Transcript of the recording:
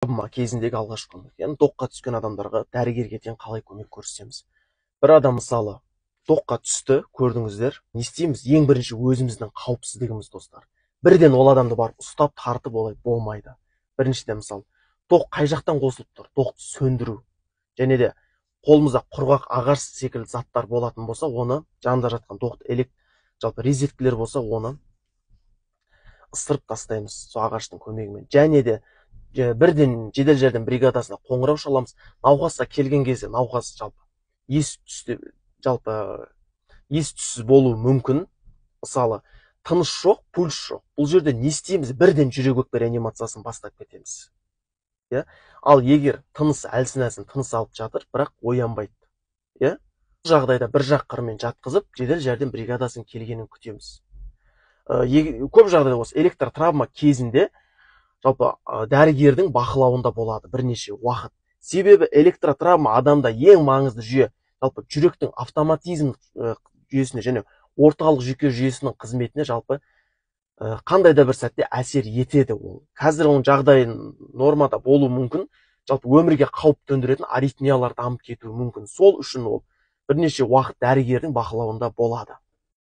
Кезіндегі алғашқы көмек, яғни тоққа түскен адамдарға дәрігерге дейін қалай көмек көрсетеміз? Бір адам, мысалы, тоққа түсті, көрдіңіздер, не істейміз? Ең бірінші өзіміздің қауіпсіздігіміз, достар. Бірден ол адамды барып ұстап, тартып, олай болмайды. Біріншіден, мысалы, тоқ қай жақтан қосылып тұр, тоқты сөндіру. Және де қолымызда құрғақ ағаш секілді заттар болатын болса, оны жанында жатқан тоқты, жалпы розеткілер болса, оны ысырып тастаймыз сол ағаштың көмегімен. Және де бірден жедел жәрдем бригадасына қоңырау шаламыз. Науқасқа келген кезде науқас жалпы ес түсті, жалпы ес түссіз болуы мүмкін. Мысалы, тыныс жоқ, пульс жоқ. Бұл жерде не істейміз? Бірден жүрек өкпе реанимациясын бастап кетеміз, иә. Ал егер тыныс әлсін әлсін тыныс алып жатыр, бірақ оянбайды, иә, бұл жағдайда бір жақ қырымен жатқызып, жедел жәрдем бригадасының келгенін күтеміз. Көп жағдайда осы электротравма кезінде жалпы дәрігердің бақылауында болады бірнеше уақыт. Себебі электротравма адамда ең маңызды жүйе, жалпы жүректің автоматизм жүйесіне және орталық жүйке жүйесінің қызметіне жалпы қандай да бір сәтте әсер етеді. Ол қазір оның жағдайы нормада болуы мүмкін, жалпы өмірге қауіп төндіретін аритмиялар дамып кетуі мүмкін. Сол үшін ол бірнеше уақыт дәрігердің бақылауында болады.